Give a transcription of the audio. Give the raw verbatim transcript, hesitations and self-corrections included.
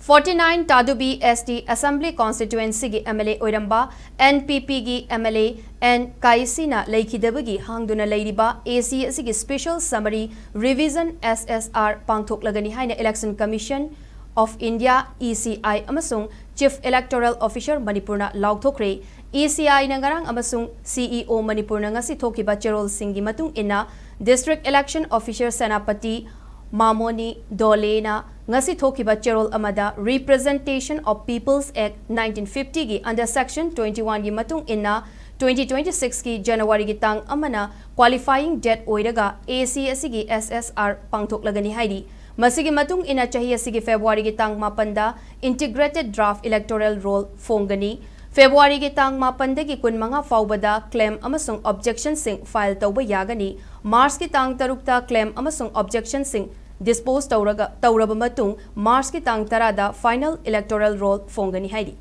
forty nine Tadubi S T Assembly Constituency ꯒꯤ M L A ꯑꯣꯏꯔꯝꯕ N P P ꯒꯤ M L A N ꯀꯥꯏꯁꯤꯅ ꯂꯩꯈꯤꯗꯕꯒꯤ ꯍꯥꯡꯗꯨꯅ ꯂꯩꯔꯤꯕ A C ꯑꯁꯤꯒꯤ Special Summary Revision S S R ꯄꯥꯡꯊꯣꯛꯂꯒꯅꯤ ꯍꯥꯏꯅ Election Commission of India, E C I, ꯑꯃꯁꯨꯡ Chief Electoral Officer ꯃꯅꯤꯄꯨꯔꯅ ꯂꯥꯎꯊꯣꯛꯈ꯭ꯔꯦ꯫ E C I ꯅ ꯉꯔꯥꯡ ꯑꯃꯁꯨꯡ C E O ꯃꯅꯤꯄꯨꯔꯅ ꯉꯁꯤ ꯊꯣꯛꯈꯤꯕ ꯆꯦꯔꯣꯜꯁꯤꯡꯒꯤ ꯃꯇꯨꯡ ꯏꯟꯅ, District Election Officer ꯁꯦꯅꯥꯄꯇꯤ ꯃꯥꯃꯣꯅꯤ ꯗꯣꯂꯦꯅ ꯉꯁꯤ ꯊꯣꯛꯈꯤꯕ ꯆꯦꯔꯣꯜ ꯑꯃꯗ, Representation of People's Act nineteen fifty ꯒꯤ under Section twenty one ꯒꯤ ꯃꯇꯨꯡ ꯏꯟꯅ, twenty twenty six ꯀꯤ January ꯒꯤ ꯇꯥꯡ ꯑꯃꯅ qualifying date ꯑꯣꯏꯔꯒ, A C ꯑꯁꯤꯒꯤ S S R ꯄꯥꯡꯊꯣꯛꯂꯒꯅꯤ ꯍꯥꯏꯔꯤ꯫ ꯃꯁꯤꯒꯤ ꯃꯇꯨꯡ ꯏꯟꯅ, ꯆꯍꯤ ꯑꯁꯤꯒꯤ February ꯒꯤ ꯇꯥꯡ ꯃꯥꯄꯟꯗ Integrated Draft Electoral Roll ꯐꯣꯡꯒꯅꯤ꯫ February ꯒꯤ ꯇꯥꯡ ꯃꯥꯄꯟꯗꯒꯤ ꯀꯨꯟꯃꯉꯥ ꯐꯥꯎꯕꯗ claim ꯑꯃꯁꯨꯡ objection ꯁꯤꯡ file ꯇꯧꯕ ꯌꯥꯒꯅꯤ꯫ March ꯀꯤ ꯇꯥꯡ ꯇꯔꯨꯛꯇ claim ꯑꯃꯁꯨꯡ objection ꯁꯤꯡ dispose ꯇꯧꯔꯒ, ꯇꯧꯔꯕ ꯃꯇꯨꯡ, March ꯀꯤ ꯇꯥꯡ ꯇꯔꯥꯗ final electoral roll ꯐꯣꯡꯒꯅꯤ ꯍꯥꯏꯔꯤ꯫